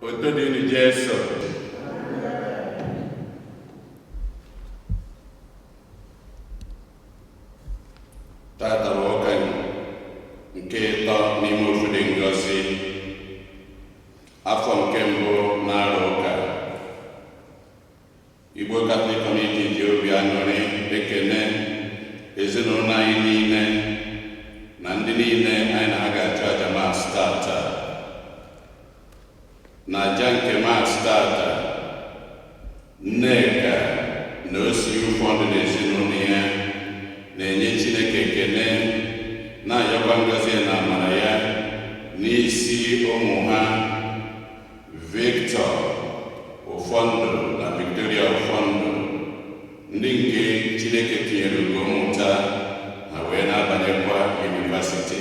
Otito dịrị Jesu. Tata bụ ụka nke ịtọ n'ime ofu dị ngọzi, afọ nke mbụ na-arụ ụka. Igbo Catholic Community ji obi aṅụrị ekene ezinụlọ anyị niile na ndị niile anyị na ha ga-achụ aja Mass tata. Na aja nke Mass tata, Nneka na osi ụfọdụ n'ezinụlọ ya na-enye Chineke ekene, na-ayọkwa ngọzi na amara ya n'isi ụmụ ha Victor Ụfọndụ na Victoria Ụfọndụ, ndị nke Chineke tinyere ugo mmụta ha wee na-abanyekwa yunivasiti.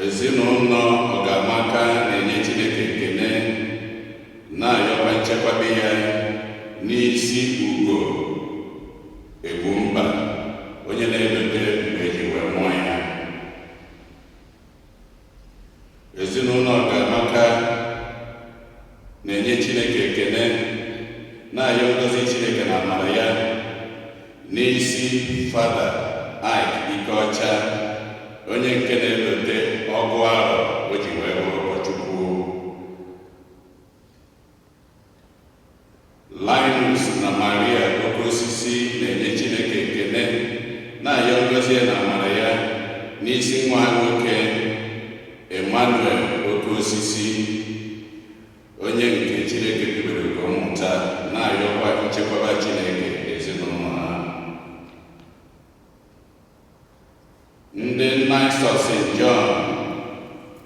Ezinụlọ Ọgamaka na-enye Chineke ekene, na-ayọkwa nchekwabe ya n'isi Ugo Egwumba, onye na-elote mgbe eji wee mụọ ya. Ezinụlọ Ọgamaka na-enye Chineke ekene, na-ayọ ngọzi Chineke na amara ya n'isi Fada Ike Ikeọcha, onye nke na-elote ọgụ arọ o ji wee bụrụ ụkọchukwu. Linus na Maria Okeosisi na-enye Chineke ekene, na-ayọ ngọzi na amara ya n'isi nwa ha nwoke Emmanuel Okeosisi, onye nke Chineke dubere ugo mmụta, na-ayọkwa nchekwaba Chineke ezinụlọ ha. Ndị Knights of St. John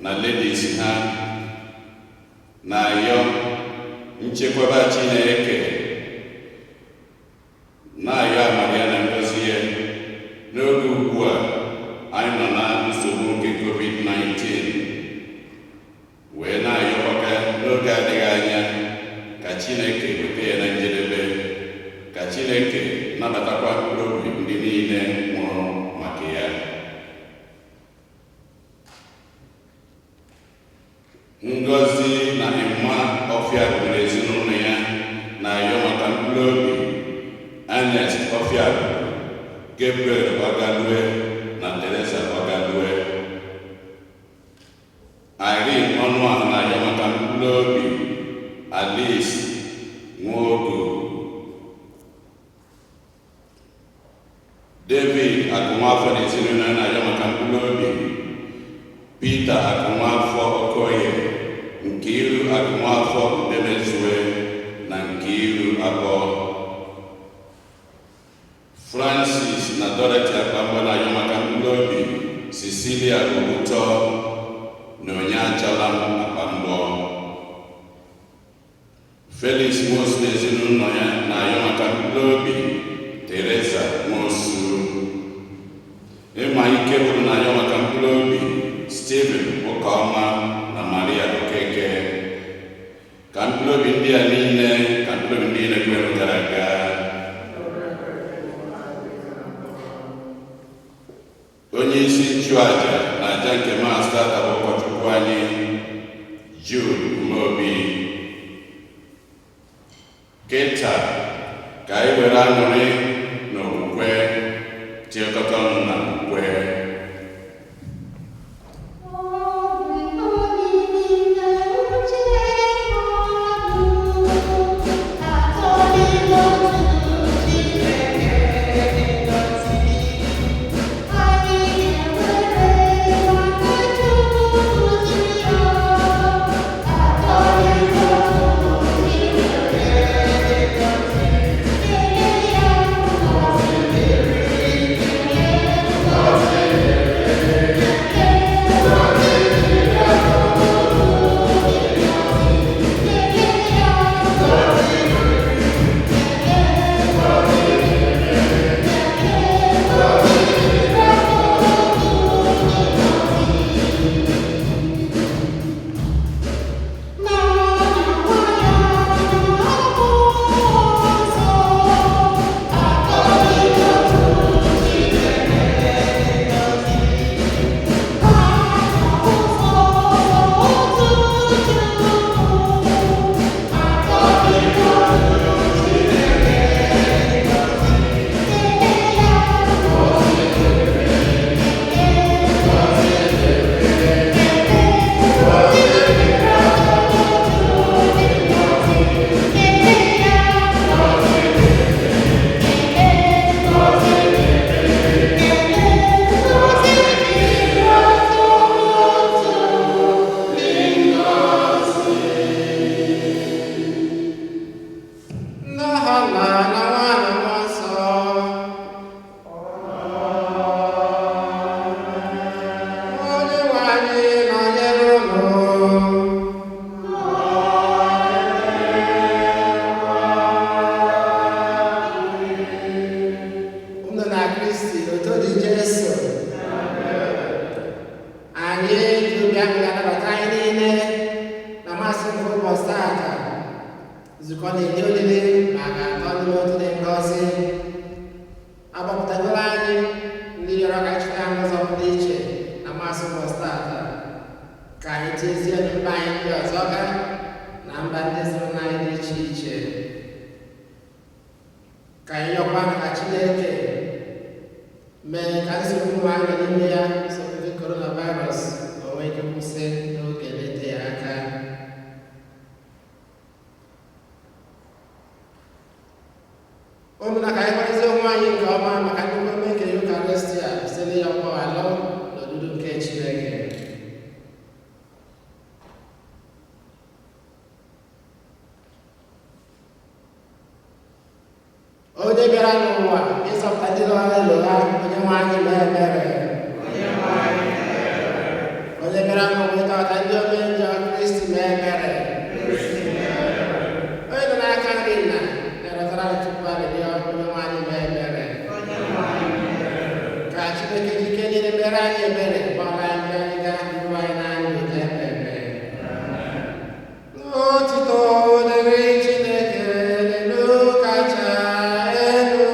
na ladies ha na-ayọ nchekwaba Chineke, na-ayọ amara ya na ngọzi ya n'oge ugbu a anyị nọ na nsogbu nke COVID-19, wee na-ayọkwa ka n'oge adịghị anya ka Chineke weta ya na njedebe, ka Chineke nabatakwa mkpụrụ obi ndị niile nwụrụ maka ya. Ngọzi na Emma Ọfịa gụrụ ezinụlọ ya na-ayọ maka mkpụrụ obi Ernest Ọfịa, Gabriel Ọgalue na Teresa Ọgalue. Irene Ọnụahụ na-ayọ maka mkpụrụ obi Alice Nwogu. David Akụnwafọ na ezinụlọ ya na-ayọ maka mkpụrụ obi Peter Akụnwafọ Okoye, Nkiru Akụnwafọ Udemezue na Nkiru Abọ. Francis na Dorothy Akpamgba na-ayọ maka mkpụrụ obi Cecilia Ogbutọ na Onye Achọla M Akpamgbọ. Felix Nwosu na ezinụlọ ya na-ayọ maka mkpụrụ obi Teresa Nwosu. Ịma Ike bụrụ na-ayọ maka mkpụrụ obi Stephen Ụkaọma na Maria Okeke. Ka mkpụrụ obi ndị a niile, ka mkpụrụ obi ndị niile kwere gara aga, onye isi nchụaja na aja nke Mass tata bụ ụkọchukwu anyị Jude Umeobi. Kịta ka anyị were aṅụrị na okwukwe tinyekọta ọnụ na okwukwe. Anyị ga-anabata anyị niile na Maasị nke ụbọchị taata, nzukọ na-enye olili maka Atọ n'Ime Otu dị ngọzi. Agbapụtagoro anyị ndị yọrọ ka anyị cheta ha n'ụzọ pụrụ iche na Maasị ụbọchị taata, ka anyị tiezie mba anyị ndị ọzọ ga na mba ndị zụrụ anyị dị iche iche. Ka anyị yọkwa ka Chineke mee ka nsogbu ụwa anyị nọ n'ime ya, nsogbu nke coronavirus, o nwee ike kwụsị n'oge na-eteghị aka. Ụmụnna, ka anyị kwarịzie onwe anyị nke ọma maka nnukwu emume nke Eucharistia site n'ịyọ mgbaghalụ na odudu nke Chineke. Onye bịara n'ụwa ịzọpụta ndị nọ n'elu ha, Onye nwe anyị mee ebere. Onye bịara n'ụwa ịtọghata ndị ome njọ, Kristi mee ebere. Onye nọ n'aka nri nna na-erọtara anyị Chukwu arịrịọ, Onye nwe anyị mee ebere. Ka Chineke ji ike niile mere anyị ebere, gbaghara anyị anyị gaa ndụ anyị na ndụ ebe ebe. N'otito dịrị Chineke n'elu kacha elu.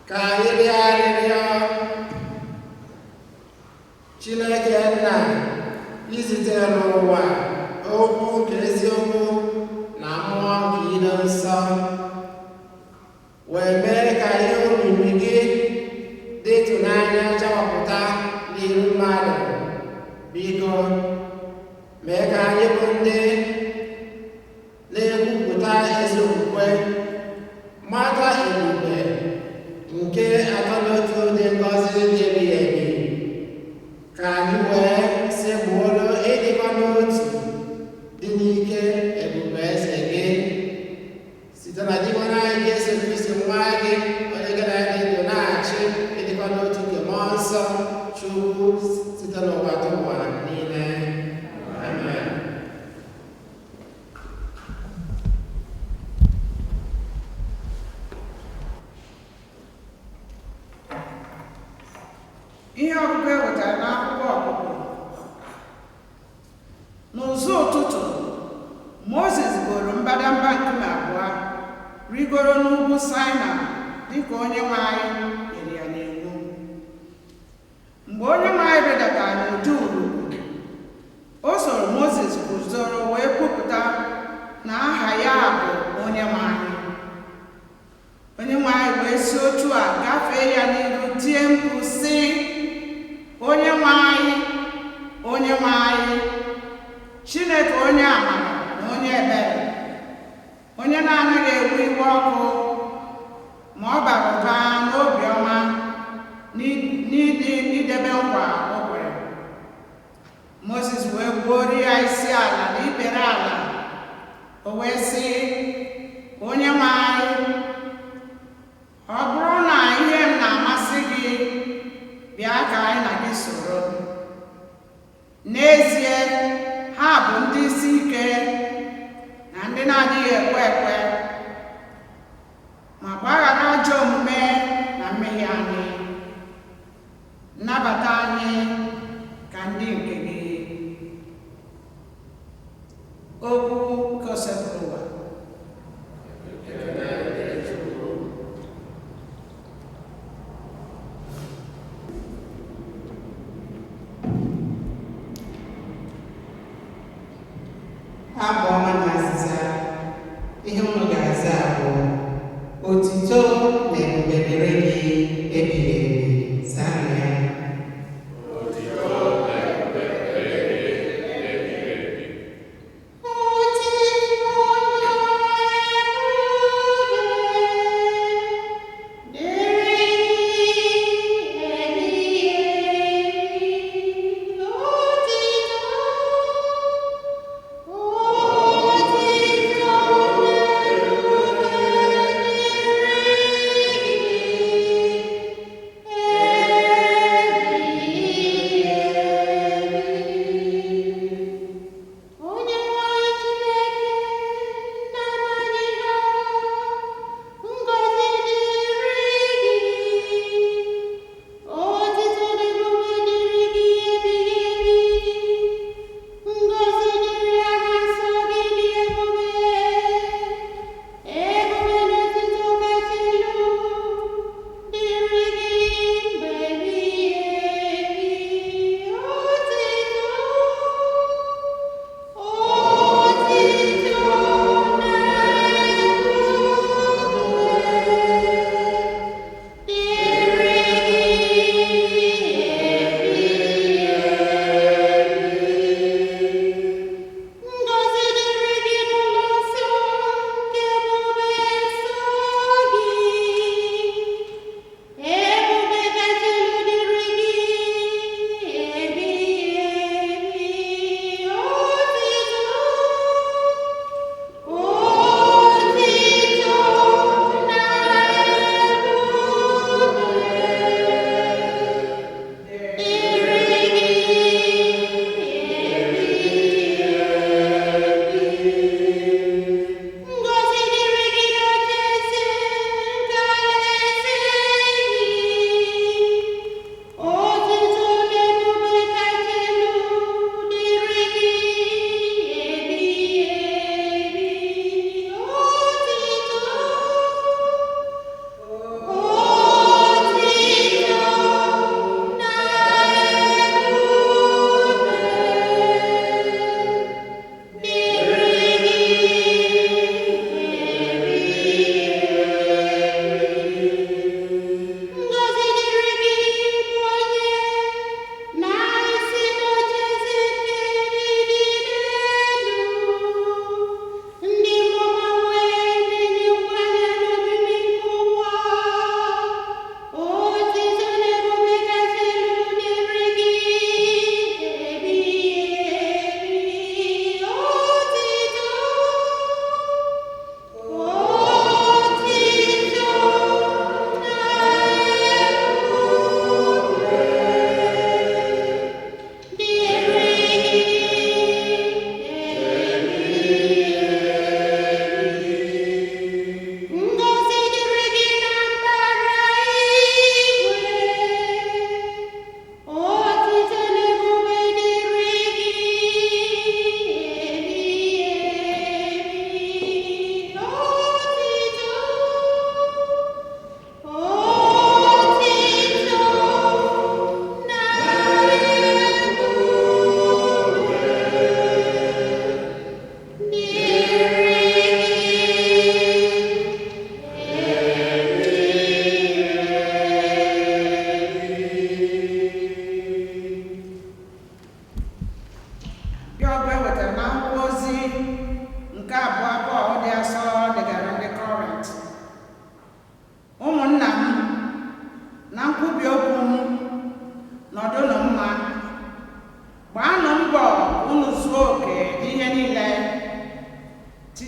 Ka anyị rịọ arịrịọ. Chineke nna, izitere n'ụwa okwu nke eziokwu na mmụọ nke ịdị nsọ, wee mee ka ihe omimi gị dị ịtụnanya chawapụta n'ihu mmadụ. Biko mee ka anyị bụ ndị na-ekwupụta ezi okwukwe mata ebube nke Atọ n'Otu dị ngọzi dị ebighị ebi, ka anyị wee sekpuoro ịdịkọ n'otu dị n'ike ebube eze gị, site na Dinwenụ anyị Jesu Kristi nwa gị, onye gị na ya dị ndụ na-achị ịdịkọ n'otu nke Mmụọ Nsọ Chukwu site n'ụwa dị ụwa niile. Amen. Ihe ọgụgụ e wetara n'akwụkwọ Ọpụpụ. N'ụzọ ụtụtụ, Mozis buru mbadamba nkume abụọ rigoro n'ugwu Saịnaị dịka Onye nwe anyị nyere ya n'iwu. Mgbe Onye nwe anyị rịdatara n'ụdị urukpu, Mozis wee gbuoro ya isi ala na ikpere ala. O wee sị, Onye nwe anyị, ọ bụrụ na ihe m na-amasị gị, bịa ka anyị na gị soro. N'ezie, ha bụ ndị isi ike na ndị na-adịghị ekwe ekwe, ma gbaghara ajọ omume na mmehie anyị. Nnabata anyị ka ndị nke gị. Okwu nke Osebụrụwa. Abụ ọma na azịza. Ihe unu ga-aza bụ otito na ebube dịrị gị ebighị ebi. Zaa ya. Otito.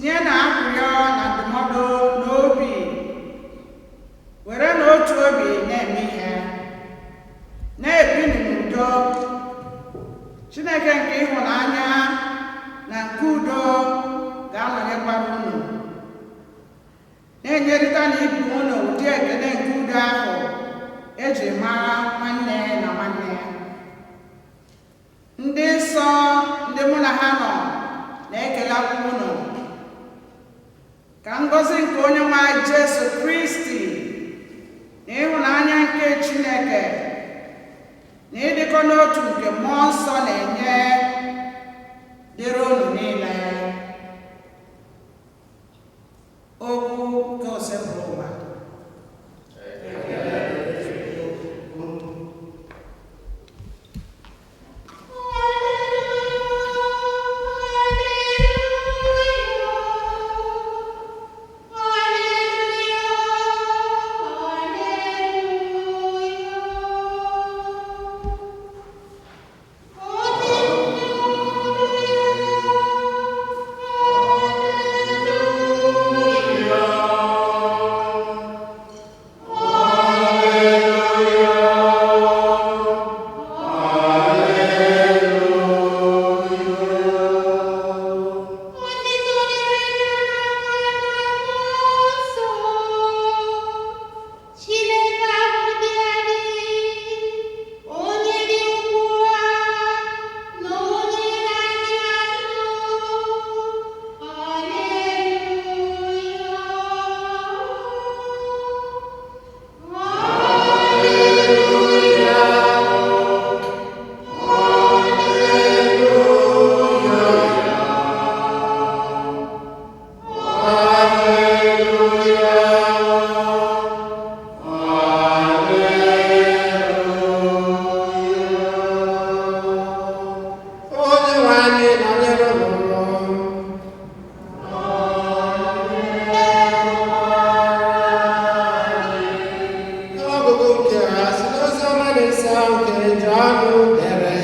Tinye na arịrịọ na ndụmọdụ n'obi, were n'otu obi na-eme ihe, na-ebinụ n'udo. Chineke nke ịhụnanya na nke udo ga-anọnyekwara unu. Na-enyerịta na ibe unu ụdị ekele nke udo ahụ eji mara nwanne na nwanne. Ndị nsọ ndị mụ na ha nọ na-ekelekwa unu. Ka ngọzi nke Onye nwe anyị Jesu Kristi na ịhụnanya nke Chineke na ịdịkọ n'otu nke Mmụọ Nsọ na-enye dịrị unu niile. Okwu nke Osebụrụwa. Chineke ahụ dị adị, onye dị ukwu na onye na-adị adị. Haleluya. Onye nwe anyị nọnyere unu. N'ọgụgụ nke a si n'ozi ọma dị nsọ nke Jọn dere.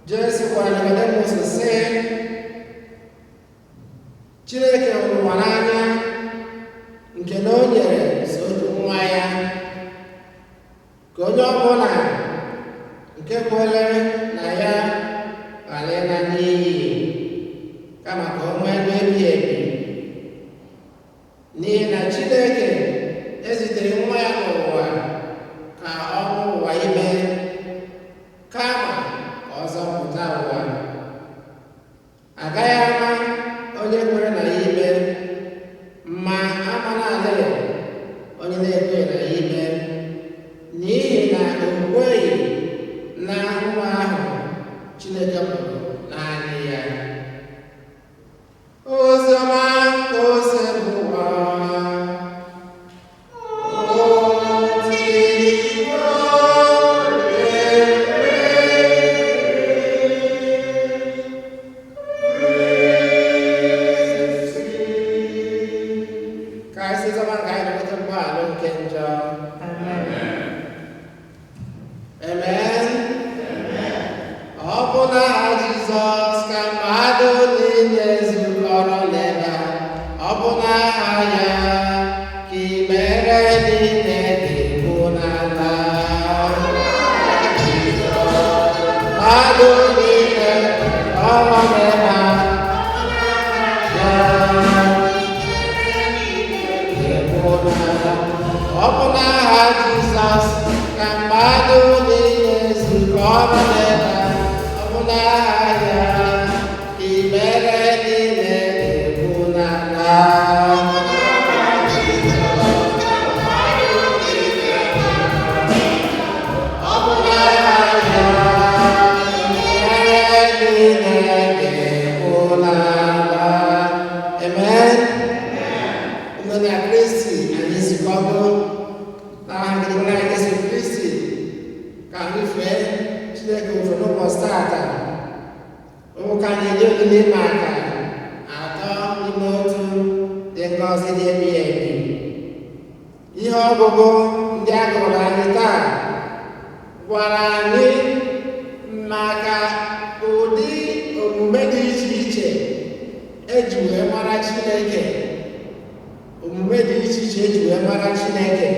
Jesu gwara Nikodemus sị, Chineke hụrụ ụwa n'anya nke na o nyere sọ otu nwa ya ka onye ọbụla nke kwere na ya ghara ịla n'iyi kama ka o nwee ndụ ebighị ebi, n'ihi na Chineke ezitere nwa ya n'ụwa ka ọ hụ ụwa ime, kama ka ọ zọpụta ụwa. Agaghị ama onye kwere na ya ikpe, ma amarala onye na-ekweghị na ya ikpe, n'ihi na o kweghị na nwa ahụ Chineke mụrụ naanị ya. Oziọma nke Osebụwa. Ka anyị sị oziọma nke anyị na-enweta mgbaghara nke njọ. Amen. Ọ bụ n'aha Jizọs ka mmadụ niile zukọrọ n'ebe a. Ọ bụ n'aha ya ka imere niile ga-ekwu n'ala. Mmadụ niile zukọrọ n'ebe a. Ya ga-ekwu n'ala. Ọ bụ n'aha Jizọs ka mmadụ niile zukọrọ n'ebe a. Ọ bụ n'aha ya ka imere niile ga-ekwu n'ala. Ọ bụ n'aha ya ka imere niile ga-ekwu n'ala. Amen. Nọ na Kristi anyị zukọgo n'aha nke Nna anyị Jesu Kristi ka anyị fee Chineke ofe n'ụbọchị tata. Ụka anyị nye onyinye maka ngọzi dị ebighị ebi. Ihe ọgụgụ ndị a gụrụ anyị taa gwara anyị maka ụdị omume dị iche iche eji wee mara Chineke, omume dị iche iche eji wee mara Chineke.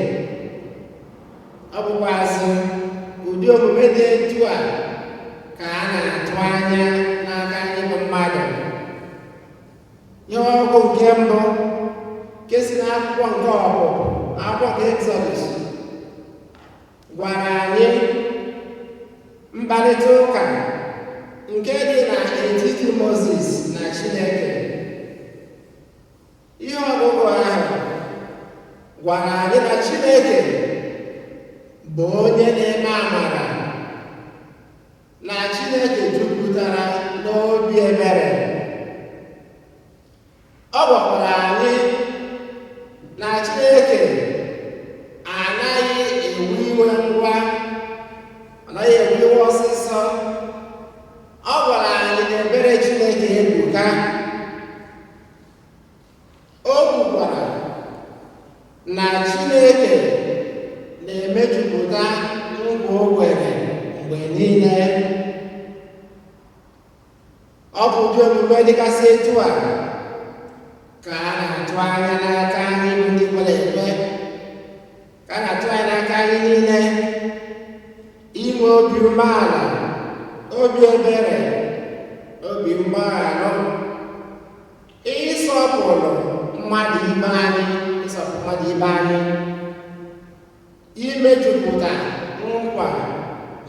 Ọ bụkwazị ụdị omume dị etu a ka a na-atụ anya n'aka anyị bụ mmadụ. Ihe ọgụgụ nke mbụ nke si n'akwụkwọ nke Ọpụpụ, akwụkwọ nke Exodus, gwara anyị mkparịta ụka nke dị n'etiti Mozis na Chineke. Ihe ọgụgụ ahụ gwara anyị na Chineke bụ onye na-eme amara, na Chineke jupụtara n'obi ebere. Ọ gwakwara anyị na Chineke anaghị ewe iwe ngwa, ọ naghị ewe iwe ọsịsọ. Ọ gwara anyị na ebere Chineke ebuka. O kwukwara na Chineke na-emejupụta nkwa o kwere mgbe niile. Ọ bụ ụdị omume dịgasị etu a ka a na-atụ anya n'aka anyị bụ ndị kwere ekwe, ka a na-atụ anya n'aka anyị niile: inwe obi umeala, obi ebere, obi mgbaghara, ịsọpụrụ mmadụ ibe anyị, ịsọpụrụ mmadụ ibe anyị, imejupụta nkwa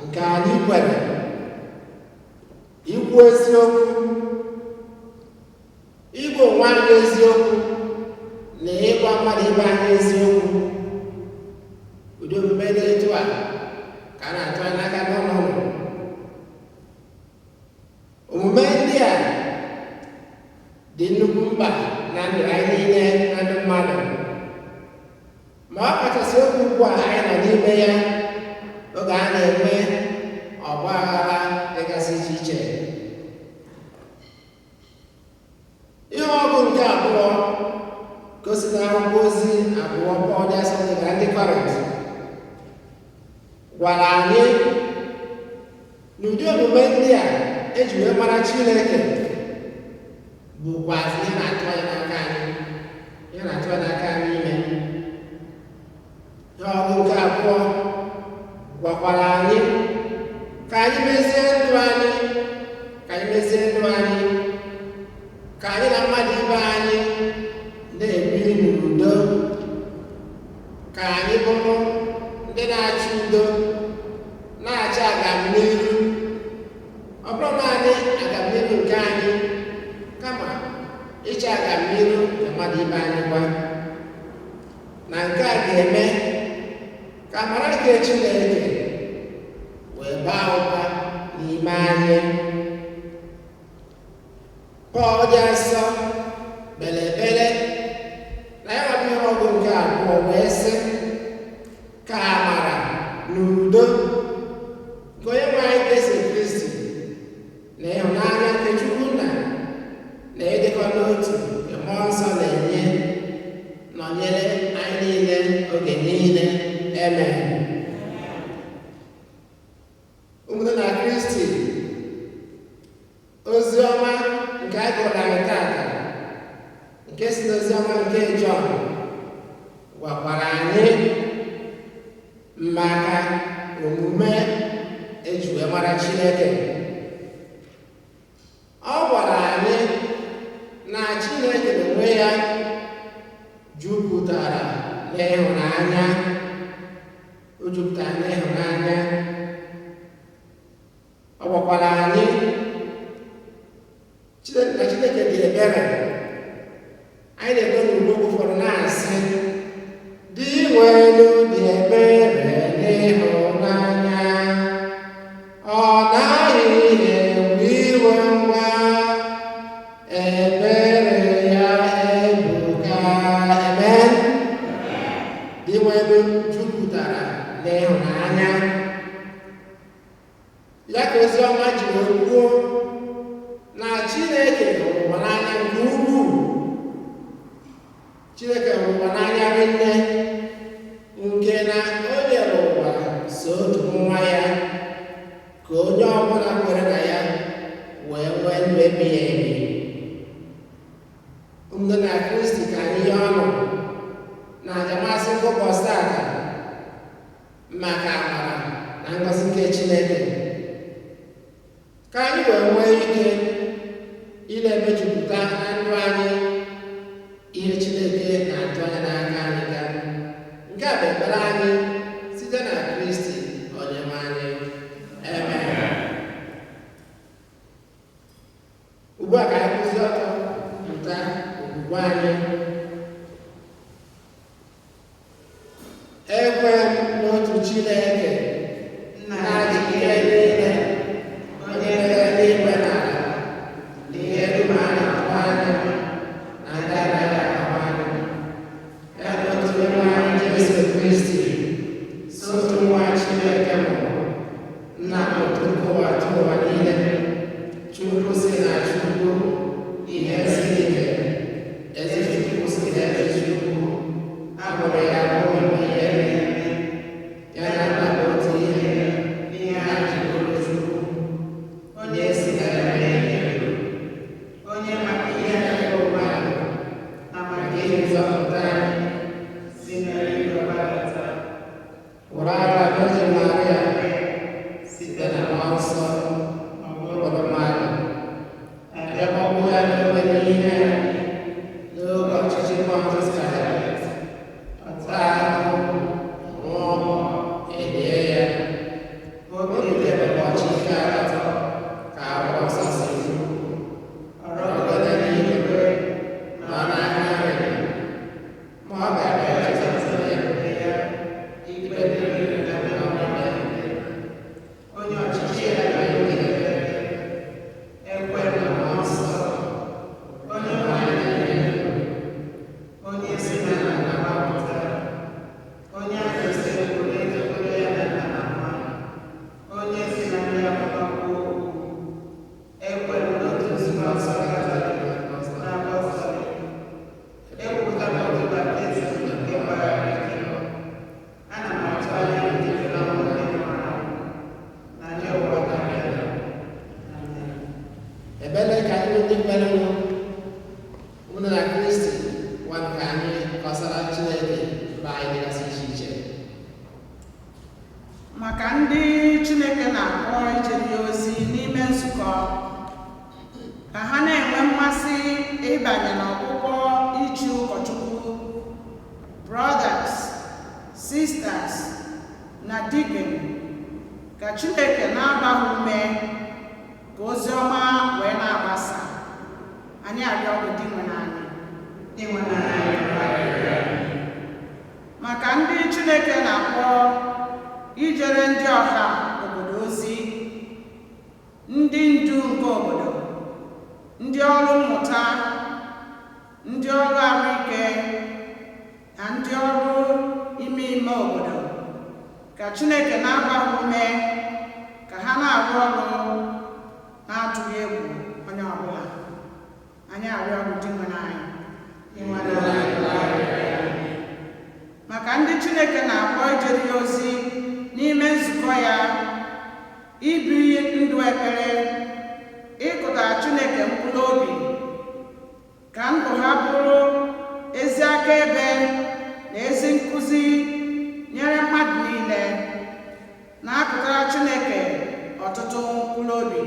nke anyị kwere, ikwu eziokwu, ịgwa onwe anyị eziokwu na ịgwa mmadụ ibe anyị eziokwu. Ụdị omume dị etu a ka a na-atụ anya n'aka n'ụlọ ụlọ. Omume ndị a dị nnukwu mkpa na ndụ anyị niile, na ndụ mmadụ, ma ọ kachasị oge ugbu a anyị nọ n'ime ya, oge a na-enwe ọgba aghara dịgasị iche iche. Ihe ọgụ nke abụọ gosi na akwụkwọ ozi abụọ Pọl dị asọ degara ndị Kọrint gwara anyị na ụdị omume ndị a eji wee mara Chineke bụkwazi ihe na-atụ anya n'aka anyị, ihe na-atụ anya n'aka anyị ime. Ihe ọgụ nke abụọ gwakwara anyị ka anyị mezie ndụ anyị, ka anyị mezie ndụ anyị, ka anyị na mmadụ ibe anyị na-ebi n'udo, ka anyị bụrụ ndị na-achọ udo, na-achọ agamnihu. Ọ bụrụ naanị agamnihu nke anyị, kama ịchọ agamnihu nke mmadụ ibe anyị kwa, na nke a ga-eme ka amara nke Chineke wee baa ụba n'ime anyị. Pọl dị asọ kpere ekpere na ya nwabụ ihe ọgụ nke abụọ wee sị ka amara na udo nke onye nwe anyị Jesu Kristi na ịhụnanya nke Chukwu nna na ịdịkọ n'otu nke Mmụọ Nsọ na-enye nọnyere anyị niile oge niile. Amen. Ụmụnne na Kristi, ozi ọma nke a gụrụ anyị tata, nke si n'ozi ọma nke Jọn, gwakwara anyị maka omume eji wee mara Chineke. Ọ gwara anyị na Chineke n'onwe ya jupụtara n'ịhụnanya. O jupụtara n'ịhụnanya. Ọ gwakwara anyị na Chineke dị ebere. Anyị na-ekwe n'ugbo ụfọdụ na-asị, dị nwelu dị ebere n'ịhụnanya, ọ naghị ewe iwe ngwa, ebere ya ebuka. Amen. Dị nwelu jupụtara n'ịhụnanya ya ka ozi ọma ji wee kwuo na Chineke hụrụ ụwa n'anya nke ukwuu. Chineke wee nwee ike ị na-emejupụta na ndụ anyị ihe Chineke na-atụ anya n'aka anyị. Ka nke a bụ ekpere anyị site na Kristi Onyenwe anyị. Amen. Ugbu a ka anyị kwụzi ọtọ pụta okwukwe anyị. Ekwe m n'otu Chineke, Nna ji ike niile, onye mere eluigwe na ala, na ihe dum a na-ahụ anya na ndị anaghị ahụ anya, ya na otu Onyenwe anyị Jesu Kristi, so otu nwa Chineke mụrụ, Nna tupu ụwa tụ ụwa niile, Chukwu si na Chukwu, ihe si n'ike, ezi Chukwu si n'ezi Chukwu, a mụrụ ya bụghị ihe na-eme, ya na Nna bụ otu ihe, ihe ha ji bụrụ Chukwu, onye si na ya mee ihe, Onye maka ihe na-eme mmadụ, na maka maka ihe nzọpụta anyị, si n'eluigwe gbadata, wụrụ ara Virgin Maria, site site na Mmụọ Nsọ, ọ bụrụ mmadụ, abịakpọgbu ya n'obe n'ihe n'oge ọchịchị Pontius Pilate, ọ taa ahụhụ, nwụọ, elie ya, o bilitere ụbọchị nke atọ ka akwụkwọ nsọ si kwu, ọ rịgoro n'eluigwe, nọ n'aka nri, ma ọ ga-abịa chịkọta ya, ikpe dịrị na ọmụme. Onye ọchịchị ya Ekwe ekwe na Mmụọ Nsọ, onye nwe anyị na-enye onye si na nna gbapụta, onye a na-esekpuru ejekwuru ya na nna na nwa, onye si na ndị amụma kwuo okwu. Ekwere n'otu nzukọ nsọ Katọlik na Apọstọlik, ekwupụta n'otu baptizim nke mgbaghara njọ. Ana m atụ anya mbilite n'ọnwụ ndị nwụrụ anwụ na ndị ụwa ga-abịa. Amen. Ebele ka anyị bụ ndị kwerenụ unu na Kristi nwa ka anyị kọsara Chineke mba anyị dịgasị iche iche. Maka ndị Chineke na-akpọ ijere ya ozi n'ime nzukọ, ka ha na-enwe mmasị ịbanye n'ọkpụkpọ ichi ụkọchukwu, brothers, sisters na deacon, ka Chineke na-agba ha ume ka ozi ọma wee na-agbasa. Anyị arịọ gị, Dinwenụ anyị. Dinwenụ anyị. Maka ndị Chineke na-akpọ ijere ndị ọha obodo ozi, ndị ndu nke obodo, ndị ọrụ mmụta, ndị ọrụ ahụike na ndị ọrụ ime ime obodo, ka Chineke na-agba ha ume ka ha na-arụ ọrụ na-atụghị egwu onye ọbụla. Anyị arịọ gị, Dinwenụ anyị. Dinwenụ anyị. Maka ndị Chineke na-akpọ ijere ya ozi n'ime nzukọ ya, ibi ndụ ekpere, ịkụtara Chineke mkpụrụ obi, ka ndụ ha bụrụ ezi akaebe na ezi nkụzi nyere mmadụ niile, na-akụtara Chineke ọtụtụ mkpụrụ obi.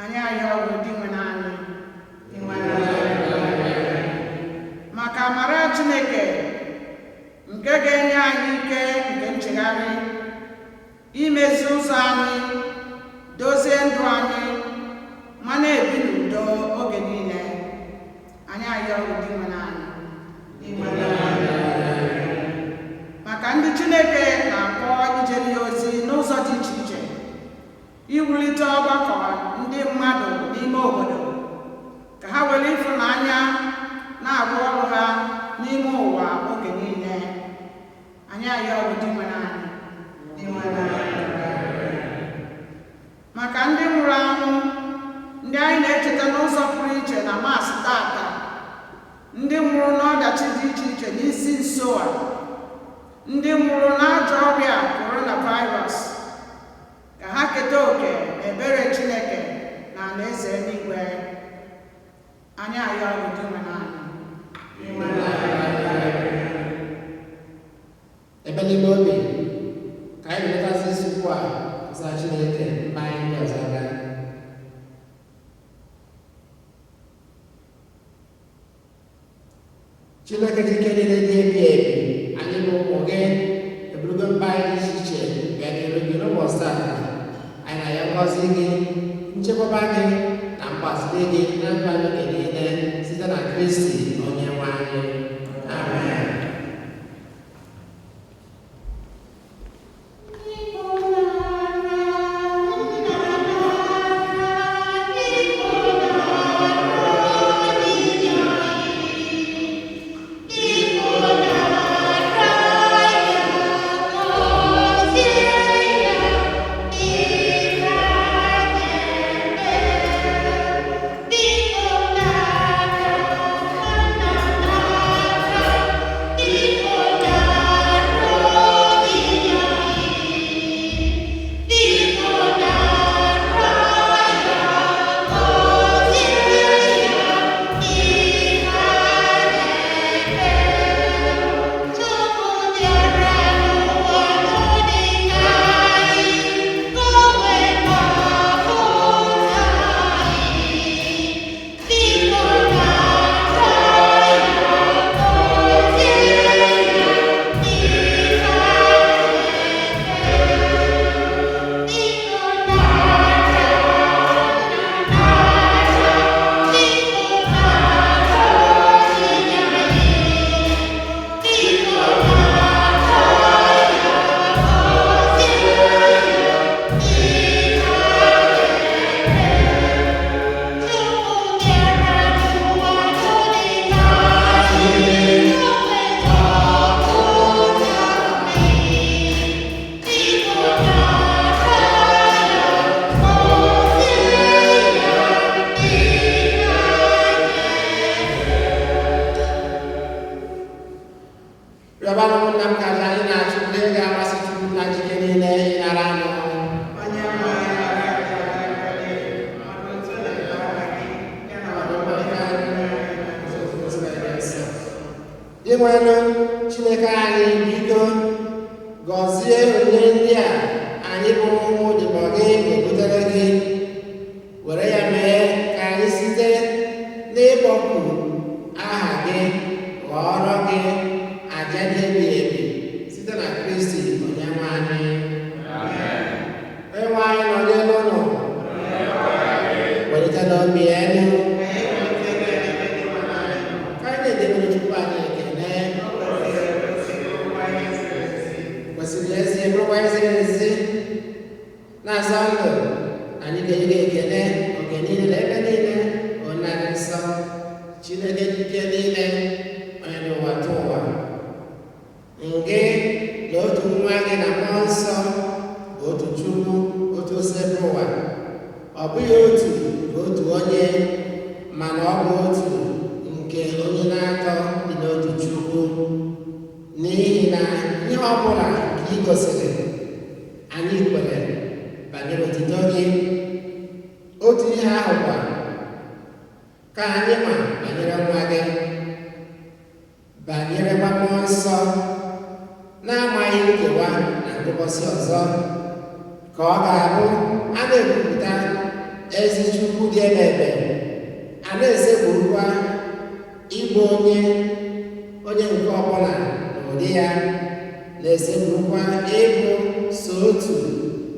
Anyị arịọ gị, Dinwenụ anyị. Dinwenụ anyị. Maka amara Chineke nke ga-enye anyị ike nke nchegharị, imezi ụzọ anyị, dozie ndụ anyị, ma na-ebi n'udo oge niile. Anyị arịọ gị, Dinwenụ anyị. Dinwenụ anyị. Maka ndị Chineke na-akpọ ijere ya ozi n'ụzọ dị iche iche, iwulite ọgbakọ ndị mmadụ n'ime obodo, ka ha were ịfụnanya na-arụ ọrụ ha n'ime ụwa oge niile. Anyị arịọ gị, Dinwenụ anyị. Dinwenụ anyị. Maka ndị nwụrụ anwụ, ndị anyị na-echeta n'ụzọ pụrụ iche na Maasị tata, ndị nwụrụ n'ọdachi dị iche iche n'isi nso a, ndị nwụrụ n'ajọ ọrịa coronavirus, ka ha keta oke ebere Chineke na alaeze eluigwe. Anyị arịọ gị, Dinwenụ anyị. Dinwenụ anyị. Ebe n'ime obi ka anyị na-eletazi isi ugbu a kọsara Chineke mba anyị ndị ọzọ gaa. Chineke dị ike niile dị ebi ebi, anyị bụ ụmụ gị eburugo mba anyị dị iche iche bịa n'iru gị n'ụbọchị taa. Anyị na ya ngọzi gị, nchekwaba gị na mgbaziri gị na ndụ anyị oge niile site na Kristi onye nwe anyị. Amen. Rịọbanụ ụmụnna m ka aja anyị na-achụ ndị ga-amasị Chukwu na jike niile ịnara anụ. Onye nwe anyị nara aja n'aka gị, ọ bụ otu na nke aka gị, ya na ọdịmma nke anyị Dinwenụ Chineke anyị, biko gọzie onyinye ndị a anyị bụ ụmụ odibo gị na-ebutere gị, were ya mee ka anyị site n'ịkpọku aha gị ghọọrọ gị aja dị ebighị ebi site na Kristi onye nwe anyị. Onye nwe anyị nọnyere unu. Welite n'obi elu. Ka anyị na-edebere Chukwu anyị ekele kwesịrị ezi, bụrụkwa eziri ezi na-aza ndụ. Anyị ga-enye gị ekele oge niile na ebe niile, onye dị nsọ, Chineke dị ike niile, onye dị ụwa tụ ụwa, ngị na otu nwa gị na mmụọ nsọ bụ otu Chukwu, otu osebe ụwa. Ọ bụghị otu bụ otu onye, mana ọ bụ otu nke onye na-atọ dị n'otu Chukwu, n'ihi na ihe ọ bụla nke ị gosiri anyị kwere banyere otito gị, otu ihe ahụ kwa ka anyị ma banyere nwa gị, banyerekwa mmụọ nsọ, na-amaghị nkewa na ngụbọsị ọzọ, ka ọ ga-abụ a na-ekwupụta ezi Chukwu dị ebebe, a na-esekpurukwa ịbụ onye onye nke ọbụla n'ụdị ya, na-esekpurukwa ịbụ so otu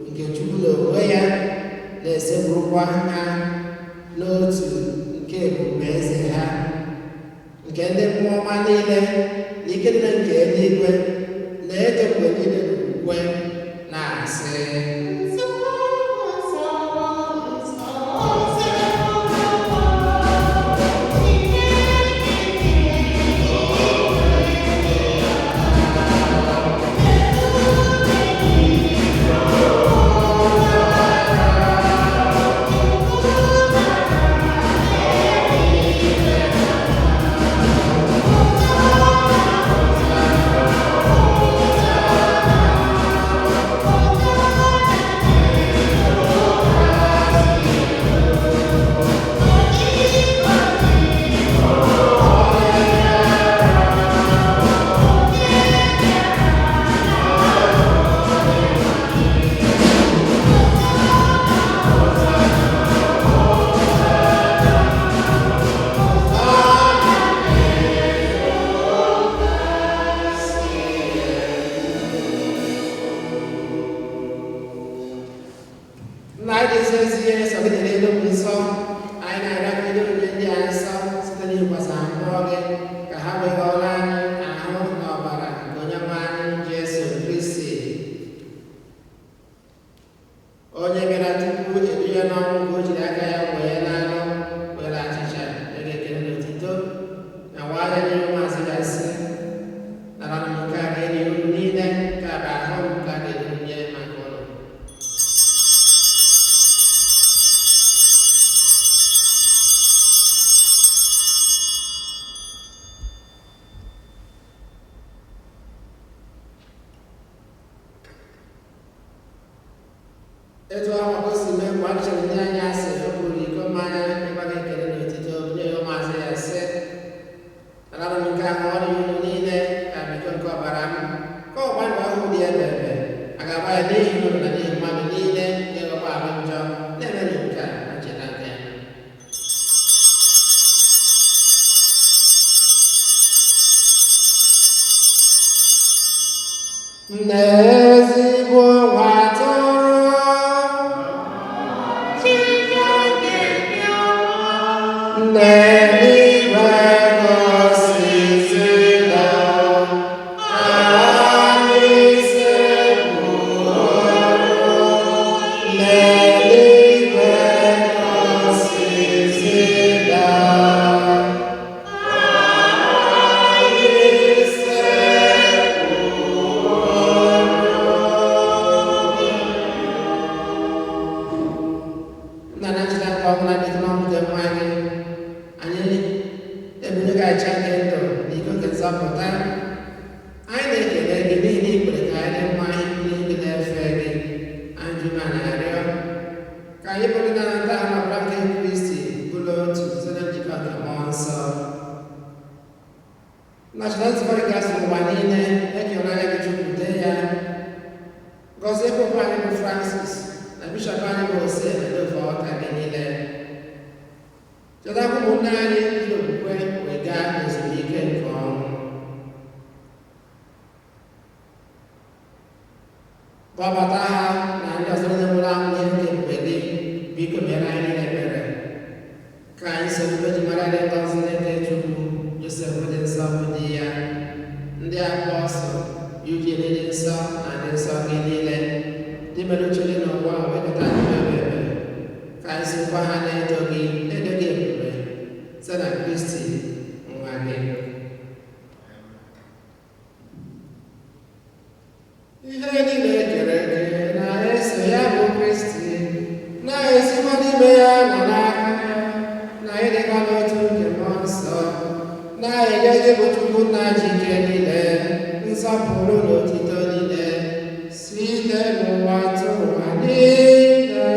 nke Chukwu n'onwe ya, na-esekpurukwa ha n'otu nke ebube eze ha, nke ndị mmụọ ọma niile na ike niile nke eluigwe na-eto mgbe niile n'okwukwe na-asị: Oh, jiri aka ya wee n'anụ were achịcha nye gị ekele na otito na waa ya nye ụmụazụ ya sị, naranụ m nke a rie unu niile, nke a bụ ahụ m nke a ga-eji nye maka unu. Etu ahụ ka o si mee mgbe a chọrọ ndị anyị asị, o buru iko mmanya ịgwa gị ekele na otito nye ya ụmụazụ ya sị, naranụ m nke a ṅụọrọ ya unu niile, ka bụ iko nke ọbara m, ka ọgba ndụ ọhụụ dị ebe ebe a ga-agba ya n'ihi unu na n'ihi mmadụ niile ga-ewekwa arụ njọ. Na-emenụ nke a na ncheta nke ya. N'ezigbo nwa atụrụ Chineke dị ọma. n'eluigwe gosizila anyị sekpụrụ, n'eluigwe gosizila anyị sekpụrụ. Nna na ncheta nke ọbụla dị n'ọnwụ nke nwa gị, anyị ebule gị aja nke ndụ na iko nke nzọpụta. Anyị na-ekele gị n'ihi na ị kwere ka anyị dị mma ịbụ ndị na-efe gị. Anyị ji umeala arịọ ka anyị bụrụ ndị na-anata ahụ n'ọbara nke Kristi bụrụ otu site na njikọ nke Mmụọ Nsọ. Nnọchite nzukọ gị gasị n'ụwa niile, ekele anya gị jupụta ya. Gọzie Popu anyị bụ Francis na Bishọp anyị bụ Ose na ndị ofe ọka gị niile. Chetakwa ụmụnne anyị ndị okwukwe wee gaa n'ezumike nke ọnwụ. Kpọbata ha na ndị ọzọ niile nwụrụ anwụ n'ihe nke ebube gị, biko mere anyị niile ebere. Ka anyị soro Virgin Maria dị ngọzi nke Chukwu, Josef dị nsọ bụ di ya, ndị apọstụl, Eugene dị nsọ na ndị nsọ gị niile, ndị mere uche gị n'ụwa wee keta ndụ ebighị ebi. Ka anyị sorokwa ha na-eto gị na-edo gị ebube site na Kristi nwa gị. Ihe niile kere eke na-eso ya bụ Kristi, na-esikwa n'ime ya na n'aka ya, na ịdịkwa n'otu nke Mmụọ Nsọ, na-enye gị bụ Chukwu Nna ji ike niile, nsọpụrụ na otito niile, site n'ụwa tụ ụwa niile.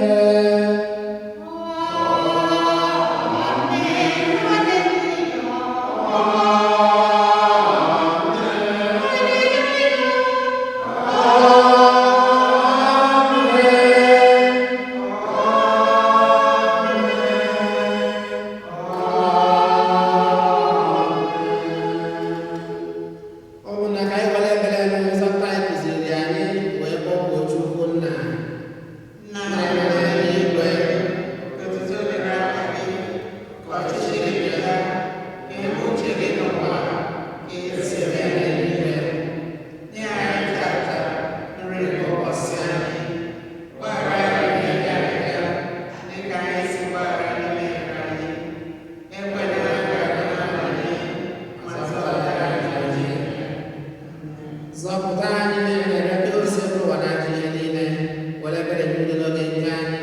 Amen. Ọ bụ na ka anyị were ebere n'ụzọ anyị kụziri anyị wee kpọkuo Chukwu Nna. Nna Nna anyị nọ n'eluigwe, otuto dịrị aha gị, ka ọchịchị gị bịa, ka eme uche gị n'ụwa ka esi eme ya n'eluigwe. Nye anyị tata nri nke ụbọchị anyị. Gbaghara anyị mmehie anyị dịka anyị si gbaghara ndị mehiere anyị. Ekwela ka anyị na-anwale, ma zọpụta anyị n'ajọ ihe. Zọpụta anyị na-arịọ gị osi ụwa na ajọ ihe niile, were ebere gị udo n'oge nke anyị,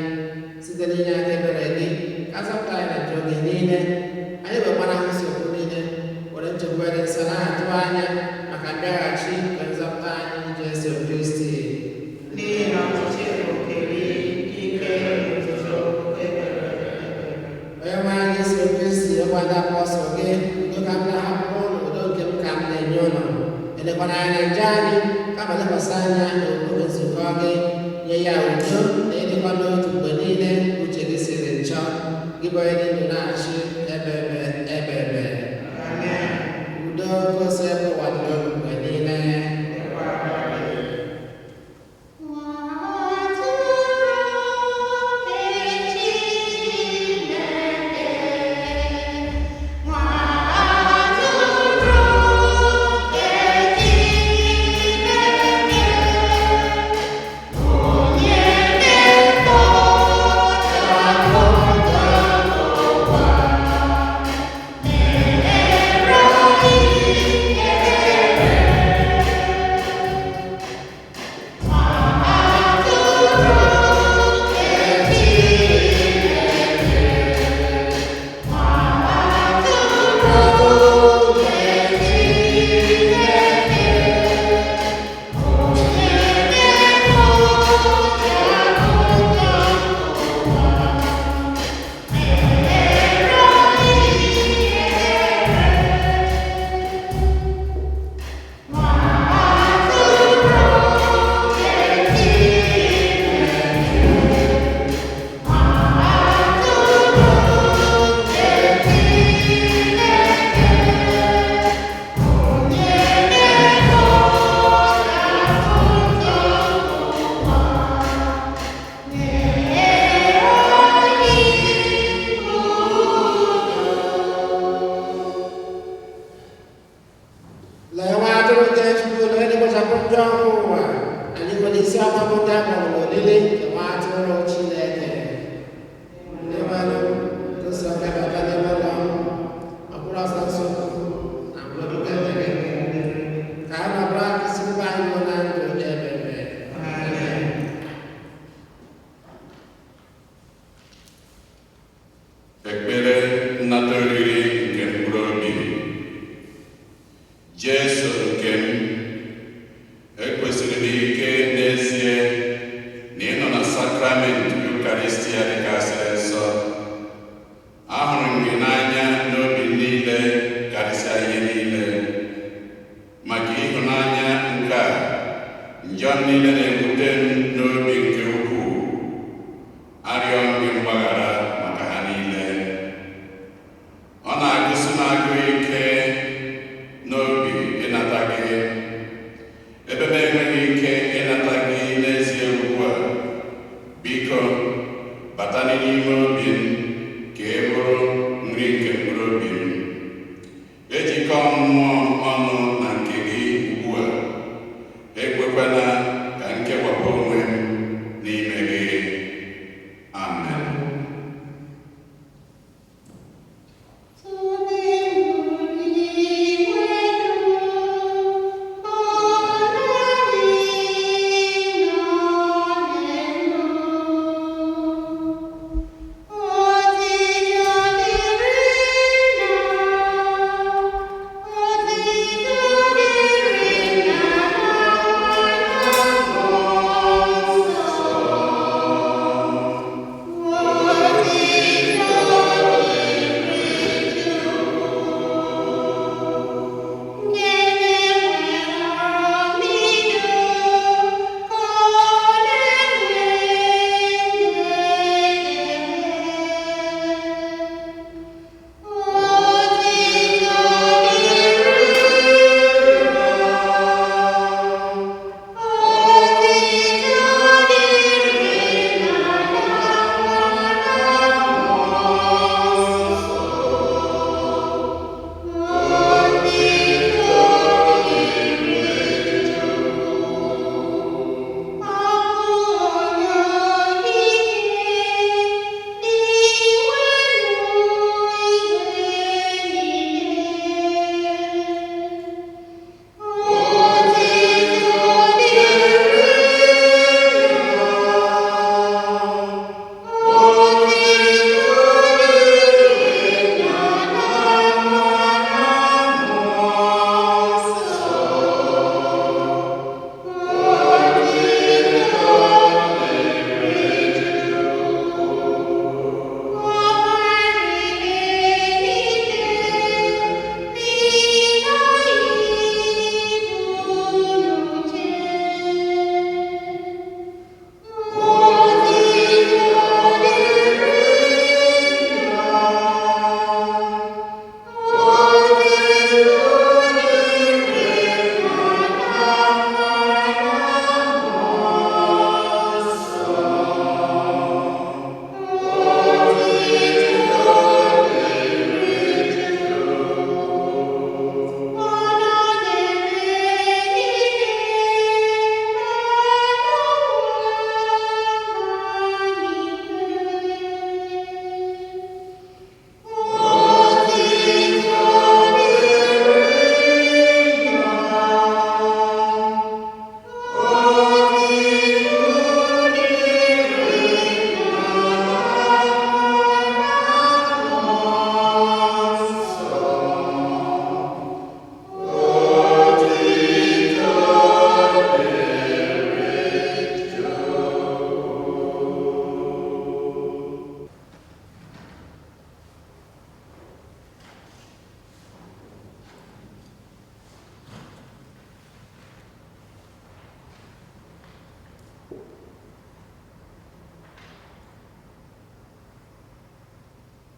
site n'inye aka ebere gị, ka zọpụta anyị na njọ oge niile, anyị nwekwara nsogbu niile, were nchekwa dị nsọ na-atụ anya maka mbịaghachi nke nzọpụta anyị Jesu Kristi. N'ihi na ọchịchị bụ nke gị, ike na otuto ebere ebere. Onye nwe anyị Jesu Kristi, ọgwa ndị apọstụl gị, udo ka m na-ahapụrụ unu, udo nke m ka m na-enye unu. Elekwana anya njọ anyị, kama lekwasị anya n'okpuru nzukọ gị, nye ya udo na ịdịkwa n'otu mgbe niile uche gị siri nchọ, gị bụ onye dị ndụ na-achị ebe ebe ebe ebe. Amen. Udo gosi ebe ụwa dị n'obi mgbe niile. Dịkwara gị. Onye na-ekpo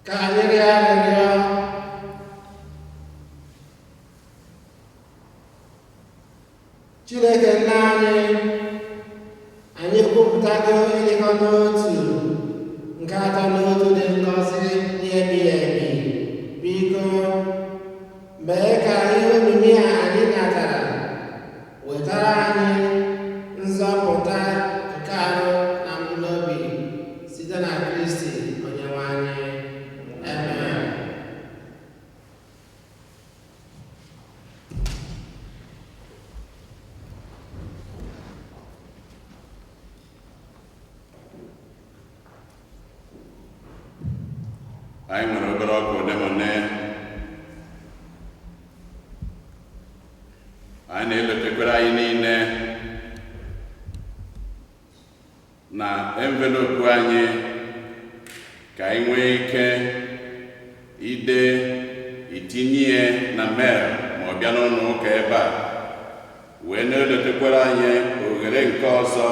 Ka anyị rịọ arịrịọ. Chineke nna anyị, anyị ekwupụtago ịdịkọ n'otu nke atọ n'otu dị ngọzi dị ebighị ebi. Biko, mee ka ihe omimi a anyị natara wetara anyị nzọpụta nke arụ na mkpụrụ obi site na Kristi Onyenwe anyị. Amen. Anyị nwere obere ọkụ ole ma ole. Anyị na-elotekwara anyị niile na envelopu anyị ka anyị nwee ike ide itinye na mail ma ọ bịa n'ụlọ ụka ebe a, wee na-elotekwara anyị oghere nke ọzọ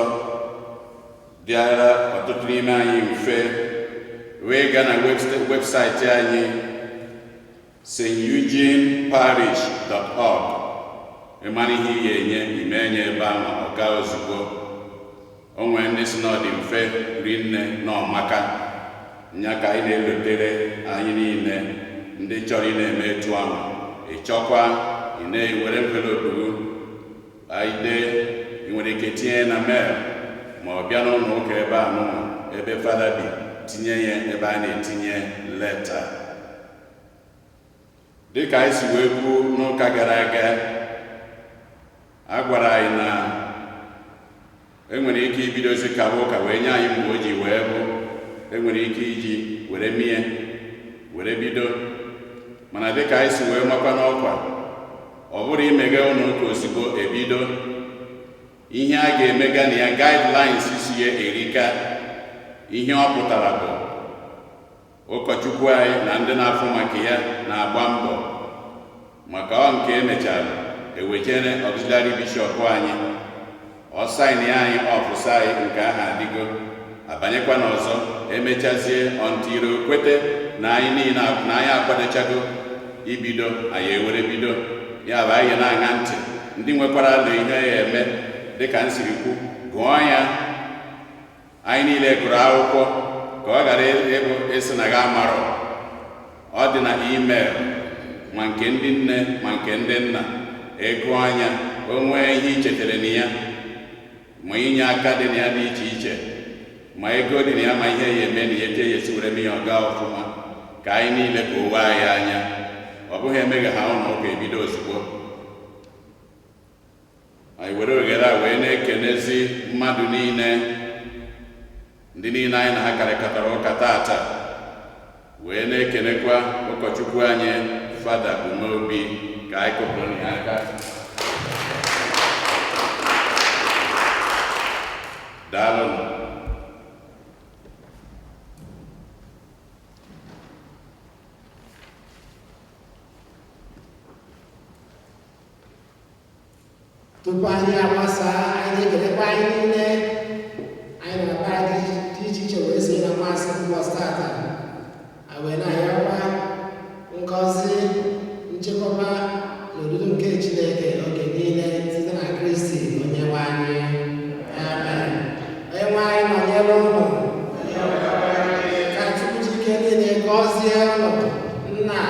dịara ọtụtụ n'ime anyị mfe, wee gaa na webụsaịtị anyị steugeneparish.org. Ịmara ihe ị ga-enye ime enye ebe ahụ, ọ gaa ozugbo. O nwee ndị si na ọ dị mfe rinne na ọmaka nya ka anyị na-elotere anyị niile ndị chọrọ ị na-eme etu ahụ. Ị chọkwa ị na-ewere envelopu gị, anyị dee, ị nwere ike tinye na mail ma ọ bịa n'ụlọ ụka ebe a nụnwa ebe fada bi, tinye ya ebe a na-etinye leta. Dịka anyị si wee kwuo n'ụka gara aga, a gwara anyị na enwere ike ibidozi kawa ụka wee nye anyị mgbe o ji wee bụ enwere ike iji were mie were bido. Mana dịka anyị si wee makwa n'ọkwa, ọ bụrụ imeghe ụlọ ụka ozugbo ebido, ihe a ga-emega na ya, guidelines si ya erika. Ihe ọ pụtara bụ ụkọchukwu anyị na ndị na-afụ maka ya na-agba mbọ maka ọ nke emechara ewejere auxiliary bishọp anyị, ọ sign ya anyị ọfụsa anyị nke ahụ adịgo, abanyekwa n'ọzọ emechazie ọntiri kwete na anyị niile na anyị akwadochago ibido, anyị ewere bido. Ya bụ, anyị na-aṅa ntị ndị nwekwara alụ ihe ya eme. Dịka m siri kwu, gụọ ya, anyị niile gụrụ akwụkwọ ka ọ ghara ịbụ ịsị na gị amarọ. Ọ dị na email, ma nke ndị nne ma nke ndị nna. Ego anya o nwee ihe i chetara na ya, ma inye aka dị na ya dị iche iche, ma ego dị na ya, ma ihe ya eme na ya eche ya esi were mee ya ọ gaa ọfụma, ka anyị niile ka o wee anyị anya. Ọ bụghị emeghe ha ụlọ ụka ebido ozugbo. Anyị were oghere a wee na-ekenezi mmadụ niile, ndị niile anyị na ha karịkọtara ụka tata, wee na-ekenekwa ụkọchukwu anyị, Fada Umeobi. Ka anyị kụpụrụ ya aka. Daalụnụ. Tupu anyị agbasaa, anyị na-ekelekwa anyị niile anyị na be anyị dị iche iche wee sonye na Maasị ụbọchị tata. Anyị wee na-ayọkwa ngọzi, nchekwaba na odudu nke Chineke oge niile site na Kristi Onye nwe anyị. Amen. Onye nwe anyị nọnyere ụnụ. Ka Chukwu ji ike niile gọzie ụnụ, Nna.